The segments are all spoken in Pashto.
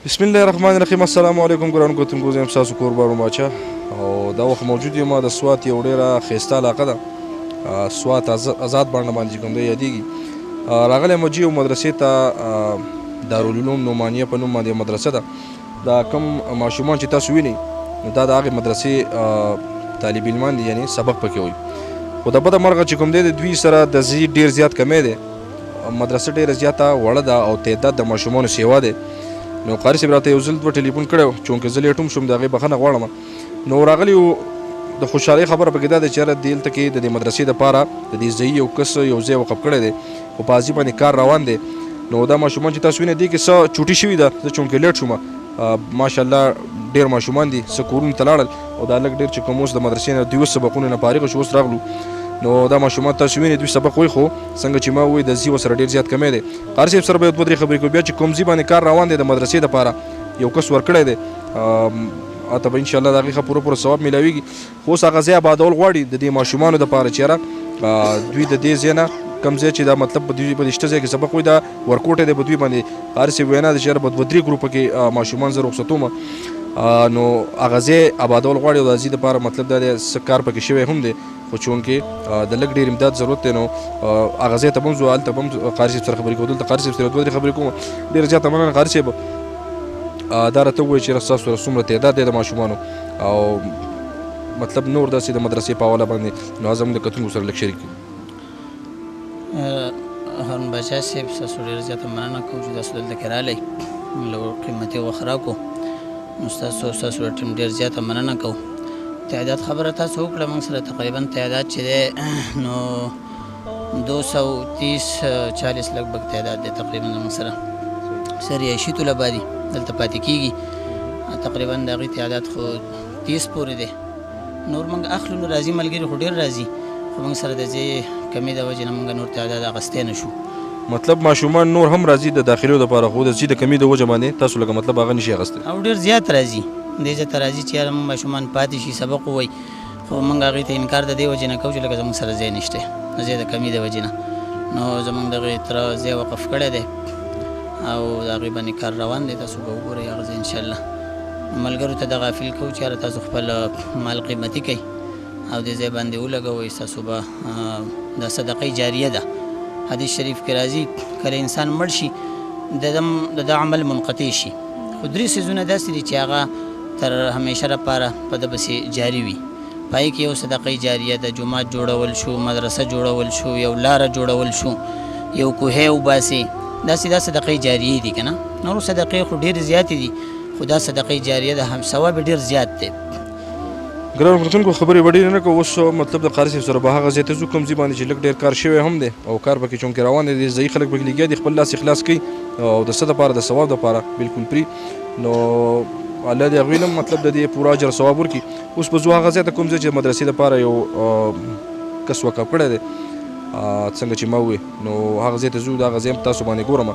بسم الله الرحمن الرحیم. السلام علیکم ګران کتونکو، زه یم ستاسو کوربه باچا او دا وخت موجود یم د سوات یو ډېره ښایسته علاقه ده، سوات ازاد باندې باندې کوم دی یادېږي. راغلی یم جی یو مدرسې ته، دارالعلوم نعمانیه په نوم باندې مدرسه ده. دا کوم ماشومان چې تاسو وینئ نو دا د هغې مدرسې طالب علمان دي، یعنې سبق پکې وایي. خو د بده مرغه چې کوم دی د دوی سره د ځای ډېر زیات کمی دی، مدرسه ډېره زیاته وړه ده او تعداد د ماشومانو سیوا دی. نو قاري صاحب راته یو ځل دوه ټلیفون کړی و، چونکې زه late هم شوم، د هغې بښنه غواړم. نو راغلی و، د خوشحالۍ خبره پکې دا ده چې یاره دلته کې د دې مدرسې دپاره د دې ځای یو کس یو ځای وقف کړی دی، خو په ازي باندې کار روان دی. نو دا ماشومان چې تاسو وینئ دې کې څه چوټي شوي ده، زه چونکې late شوم، ماشاءالله ډېر ماشومان دي، څه کورونو ته لاړل او دا لږ ډېر چې کوم اوس د مدرسې نه دوی اوس سبقونه نه فارغ شو، اوس راغلو. نو دا ماشومان تاسو وینئ دوی سبق وایي، خو څنګه چې ما ووایي د ځای ورسره ډېر زیات کمی دی. قاري صاحب سره به یو دوه درې خبرې کوو. بیا چې کوم ځای باندې کار روان دی د مدرسې دپاره یو کس ورکړی دی، هلته به انشاءالله د هغې ښه پوره پوره ثواب میلاویږي. خو اوس هغه ځای ابادول غواړي د دې ماشومانو دپاره چې یاره دوی د دې ځای نه کوم ځای چې دا مطلب په دوی په دې شته ځای کې سبق وایي، دا ورکوټی دی په دوی باندې. قاري صاحب وینا ده چې یاره په دوه درې ګروپه کې ماشومان زه رخصتوم، نو هغه ځای ابادول غواړي او د ځای دپاره مطلب دا دی څه کار پکې شوی هم دی، خو چونکې د لږ ډېر امداد ضرورت دی نو هغه ځای ته به هم ځو، هلته به هم قاري صاحب سره خبرې کوو. دلته قاري صاحب سره دوه درې خبرې کوم. ډېره زیاته مننه قاري صاحب. دا راته ووایي چې ستاسو سره څومره تعداد دی د ماشومانو او مطلب نور داسې د مدرسې په حواله باندې، نو زموږ د کتونکو سره لږ شریک کړو. هارون باچا صاحب ستاسو ډېره زیاته مننه کوو چې تاسو دلته کې راغلی، موږ له قیمتي وخت راکړو، نو ستاسو له ټیم ډېر زیاته مننه کوو. تعداد خبره تاسو وکړه، موږ سره تقریبا تعداد چې دی نو 230 40 لږ بګ تعداد دی تقریبا زموږ سره. سر رهایشي طلبا دي دلته پاتې کېږي، تقریبا د هغې تعداد خو 30 پورې دی. نور موږ اخلو نو راځي ملګري خو ډېر راځي، خو موږ سره د ځای کمې د وجې نه موږ نور تعداد اخیستی نه شو. مطلب ماشومان نور هم راځي د داخلو دپاره، خو د ځای د کمې د وجه باندې تاسو لکه مطلب هغه نشي اخیستی. او ډېر زیات راځي، دې ځای ته راځي چې یاره موږ ماشومان پاتې شي سبق ووایي، خو موږ هغې ته انکار د دې وجې نه کوو چې لکه زموږ سره ځای نشته، د ځای د کمې د وجې نه. نو زموږ دغې تره ځای وقف کړی دی او د هغې باندې کار روان دی، تاسو به وګورئ هغه ځای انشاءالله. ملګرو ته دغه اپیل کوو چې یاره تاسو خپل مال قیمتي کوئ او دې ځای باندې ولګوئ، ستاسو به دا صدقه جاریه ده. حدیث شریف کې راځي کله انسان مړ شي د ده عمل منقطع شي، خو درې څیزونه داسې دي چې هغه تر همیشه لپاره په ده پسې جاري وي. په هغې کې یو صدقه جاریه ده، جومات جوړول شو، مدرسه جوړول شو، یو لاره جوړول شو، یو کوهی وباسي، داسې دا صدقې جاریې دي که نه. نور صدقې خو ډېرې زیاتې دي، خو دا صدقې جاریه ده، هم ثواب یې ډېر زیات دی. ګرانو کتونکو خبرې به ډېرې نه کوو. اوس مطلب د قاري صاحب سره به هغه ځای ته ځو کوم ځای باندې چې لږ ډېر کار شوی هم دی او کار پکې چونکې روان دی، ځایي خلک پکې لګیا دي، خپل لاس اخلاص کوي او د څه دپاره د ثواب دپاره بالکل پري. نو الله دې هغوی له مطلب د دې پوره اجر ثواب ورکړي. اوس به ځو هغه ځای ته کوم ځای چې مدرسې دپاره یو کس وقف کړی دی، څنګه چې ما ووایي، نو هغه ځای ته ځو، د هغه ځای هم تاسو باندې ګورم.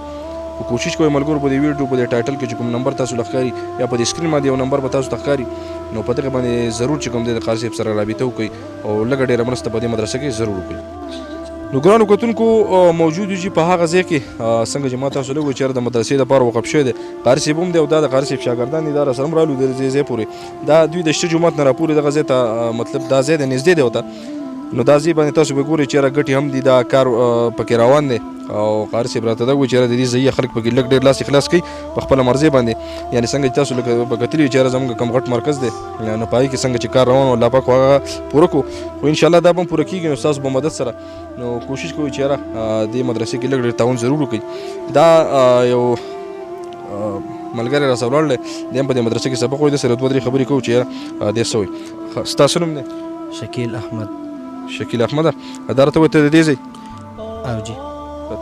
خو کوشش کوئ ملګرو په دې ویډیو په دې title کې چې کوم نمبر تاسو له ښکاري یا په دې screen باندې یو نمبر به تاسو ته ښکاري، نو په دغه باندې ضرور چې کوم دی د قاري صاحب سره رابطه وکړئ او لږه ډېره مرسته په دې مدرسه کې ضرور وکړئ. نو ګرانو کتونکو موجود یو چې په هغه ځای کې څنګه چې ما تاسو له وویل چې یاره د مدرسې دپاره وقف شوی دی، قاري صاحب هم دی او دا د قاري صاحب شاګردان دي، دا راسره هم رالو د دې ځای پورې، دا دوی د شته جومات نه راپورې دغه ځای ته مطلب دا ځای دی نږدې دی ورته. نو دا ځای باندې تاسو به ګورئ چې یاره ګټې هم دي، دا کار پکې روان دی او قاري صاحب راته دا وویل چې یاره د دې ځای خلک پکې لږ ډېر لاس اخلاص کوي په خپله مرضۍ باندې، یعنې څنګه چې تاسو لکه به کتلي وي چې یاره زموږ کوم غټ مرکز دی، نو په هغې کې څنګه چې کار روان و الله پاک خو هغه پوره کړو، خو انشاءالله دا به هم پوره کېږي نو ستاسو په مدد سره. نو کوشش کوئ چې یاره دې مدرسې کې لږ ډېر تعاون ضرور وکړئ. دا یو ملګری راسره ولاړ دی، دی هم په دې مدرسې کې سبق وایي، ده سره دوه درې خبرې کوو چې یاره دی څه وایي. ستاسو نوم دی؟ شکیل احمد. شکیل احمد، دا راته ووایه ته د دې ځای؟ او جی.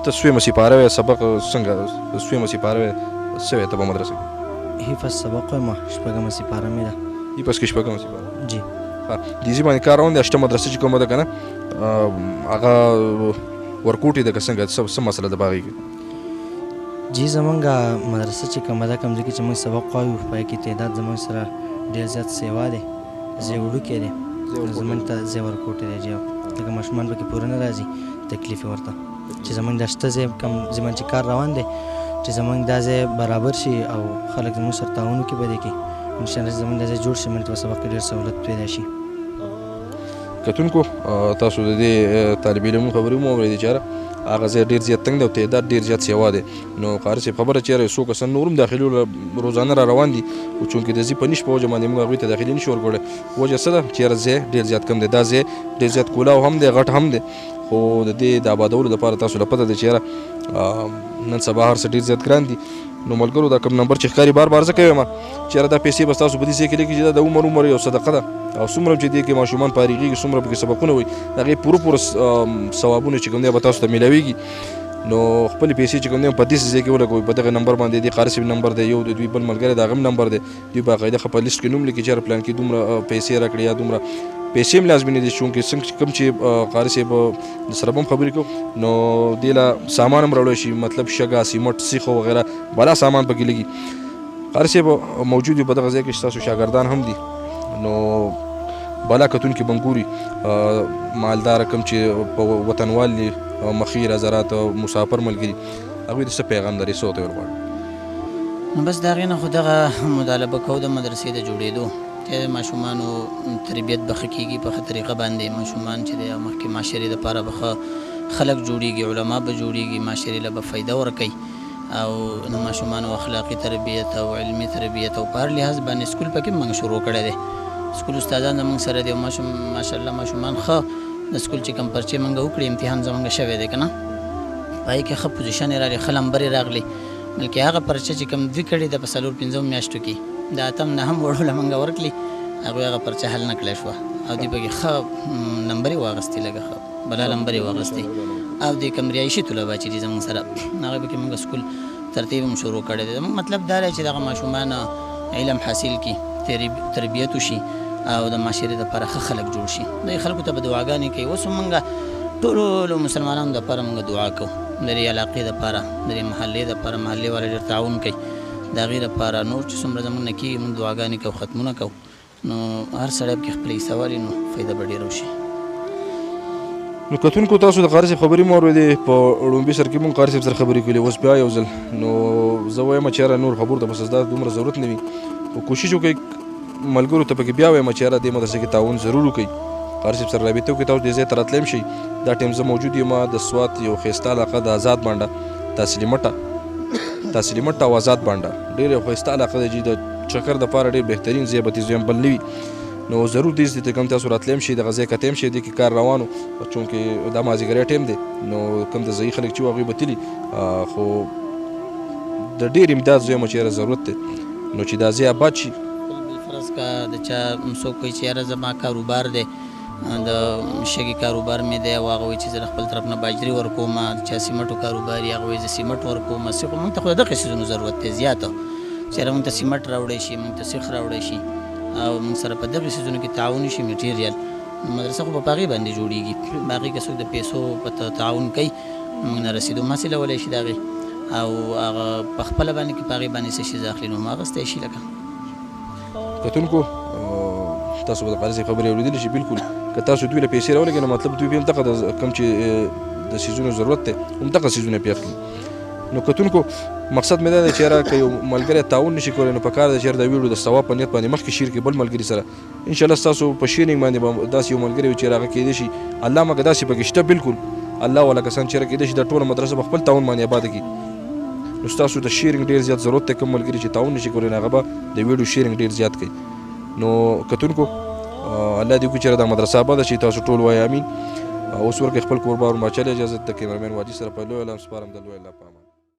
ته څویمه سپاره وې، سبق څنګه څویمه سپاره وې، څه وې ته په مدرسه کې؟ حفظ سبق وایم، شپږمه سپاره مې ده. حفظ کې شپږمه سپاره؟ جی. دې ځای باندې کار روان دی، شته مدرسه چې کومه ده که نه هغه ورکوټې ده که څنګه، څه مسله ده په هغې کې؟ جی زمونږ مدرسه چې کومه ده، کوم ځای کې چې موږ سبق وایو په هغې کې تعداد زمونږ سره ډېر زیات سیوا دی، ځای وړوکی دی، زمونږ ته ځای ورکوټی دی جی، لکه ماشومان پکې پوره نه راځي، تکلیف یې ورته. چې زمونږ د شته ځای کوم ځای باندې چې کار روان دی، چې زمونږ دا ځای برابر شي او خلک زمونږ سره تعاون وکړي په دې کې انشاءالله چې زمونږ دا ځای جوړ شي موږ ته په سبق کې ډېر سهولت پیدا شي. کتونکو تاسو د دې طالب علمو خبرې مو اورېدې چې هغه ځای ډېر زیات تنګ دی او تعداد ډېر زیات سیوا دی. نو قاري صاحب خبره چې یاره څو کسان نور هم داخلي روزانه را روان دي، خو چونکې د ځای په نشت په وجه باندې موږ هغوی ته داخلي نشو ورکولی. وجه څه ده چې یاره ځای ډېر زیات کم دی، دا ځای ډېر زیات کولاو هم دی، غټ هم دی، خو د دې د آبادولو دپاره تاسو له پته ده چې یاره نن سبا هر څه ډېر زیات ګران دي. نو ملګرو دا کوم نمبر چې ښکاري بار بار ځکه وایم چې یاره دا پیسې به ستاسو په دې ځای کې لګي چې دا د عمر عمر یو صدقه ده، او څومره چې دې کې ماشومان فارغېږي، څومره پکې سبقونه وایي، د هغې پوره پوره ثوابونه چې کوم دی به تاسو ته میلاویږي. نو خپلې پیسې چې کوم دی په دې ځای کې ولګوئ، په دغه نمبر باندې د قاري صاحب نمبر دی، یو د دوی بل ملګری د هغه هم نمبر دی، دوی باقاعده ښه په لیست کې نوم لیکي چې یاره پلان کې دومره پیسې راکړې یا دومره پیسې هم لازمي نه دي، چونکې څنګه کوم چې قاري صاحب د سره به هم خبرې کوو، نو دې له سامان هم راوړی شي، مطلب شګه، سیمټ، سیخ وغیره بلا سامان پکې لګي. قاري صاحب موجود وي په دغه ځای کې، ستاسو شاګردان هم دي، نو بلا کتونکي به هم ګوري، مالدار کوم چې په وطنوال دي، مخیر حضرات، مسافر ملګري، هغوی د څه پیغام لري، څه ورته ویل غواړي؟ نو بس د هغې نه خو دغه مطالبه کوو د مدرسې د جوړېدو چې د ماشومانو تربیت به ښه کېږي په ښه طریقه باندې، ماشومان چې دی مخکې معاشرې دپاره به ښه خلک جوړېږي، علما به جوړېږي، معاشرې له به فایده ورکوي، او د ماشومانو اخلاقي تربیت او علمي تربیت او په هر لحاظ باندې سکول پکې موږ شروع کړی دی. سکول استادان زموږ سره دی، ماشاءالله ماشومان ښه د سکول چې کوم پرچې موږ وکړې امتحان زموږ شوی دی که نه، په هغې کې ښه پوزیشن یې راغلی، ښه لمبر یې راغلی، بلکې هغه پرچه چې کوم دوی کړې ده په 4 5 میاشتو کې د اتم نهم وړو له موږ ورکړي، هغوی هغه پرچه حل نه کړی شوه او دوی پکې ښه نمبر یې واخیستې، لږه ښه بلا لمبر یې واخیستې. او د کوم رهایشي طلبه چې دي زموږ سره هغه پکې موږ سکول ترتیب هم شروع کړی دی. زموږ مطلب دا دی چې دغه ماشومان علم حاصل کړي، تربیت وشي او د معاشرې دپاره ښه خلک جوړ شي. دوی خلکو ته به دعاګانې کوي. اوس هم موږ ټولو مسلمانانو دپاره موږ دعا کوو، د دې علاقې دپاره، د دې محلې دپاره، محلې والا ډېر تعاون کوي د هغې دپاره. نور چې څومره زموږ نه کېږي موږ دعاګانې کوو، ختمونه کوو، نو هر سړی پکې خپله حصه والي، نو فایده به ډېره وشي. نو کتونکو تاسو د قاري صاحب خبرې مو اورېدې، په ړومبي سر کې مونږ قاري صاحب سره خبرې کړې، اوس بیا یو ځل نو زه وایم چې یاره نور خبرو ته به څه دومره ضرورت نه وي، خو کوشش وکړئ ملګرو ته پکې بیا وایم چې یاره دې مدرسې کې تعاون ضرور وکړئ، قاري صاحب سره رابطه وکړئ، تاسو دې ځای ته راتلی هم شئ. دا ټایم زه موجود یم د سوات یو ښایسته علاقه د ازاد بانډه، تحصیلي مټه او ازاد بانډه ډېر یو ښایسته علاقه ده چې د چکر دپاره ډېر بهترین ځای به ترې بل نه وي. نو ضرور دې ځای ته کوم تاسو راتلی هم شئ، دغه ځای کتی هم شئ، دې کې کار روان و، چونکې دا مازدیګری ټایم دی، نو کوم د ځایي خلک چې وو هغوی به تللي، خو د ډېر امداد ځای مو چې یاره ضرورت دی، نو چې دا ځای آباد شي. بالفرض که د چا څوک وایي چې یاره زما کاروبار دی، د شګې کاروبار مې دی، او هغه وایي چې زه له خپل طرف نه باجري ورکوم، د چا سیمټو کاروبار یې، هغه وایي زه سیمټ ورکوم. خو موږ ته خو د دغه څیزونو ضرورت دی زیات، چې یاره موږ ته سیمټ راوړی شي، موږ ته سیخ راوړی شي، او موږ سره په دغه څیزونو کې تعاون شي، میټیریل. نو مدرسه خو په هغې باندې جوړېږي. باقي که څوک د پیسو په تعاون کوي موږ نه رسیدو هم حاصلولی شي د هغې، او هغه په خپله باندې که په هغې باندې څه شي اخلي نو هم اخیستی شي. لکه کتونکو تاسو به د قاري صاحب خبرې اورېدلې شي، بالکل که تاسو دوی له پیسې راولېږئ نو مطلب دوی به هم دغه کوم چې د څیزونو ضرورت دی هم دغه څیزونه پرې اخلي. نو کتونکو مقصد مې دا دی چې یاره که یو ملګری تعاون نشي کولی نو پکار دی چې یاره د ویډیو د ثواب په نیت باندې مخکې شیر کړي بل ملګري سره. انشاءالله ستاسو په شیرینګ باندې به داسې یو ملګری وي چې هغه کېدای شي الله مګر داسې پکې شته، بالکل الله والا کسان چې یاره کېدای شي دا ټوله مدرسه په خپل تعاون باندې آباده کړي. نو ستاسو د شیرینګ ډېر زیات ضرورت دی، کوم ملګري چې تعاون نشي کولی نو هغه به د ویډیو شیرینګ ډېر زیات کوي. نو کتونکو الله دې وکړي چې دا مدرسه آباده شي، تاسو ټول وایي امین. اوس ورکړئ خپل کوربه ورماچلې اجازه د کیمرمین واجي سره په لوی الله سپارم د لوی الله.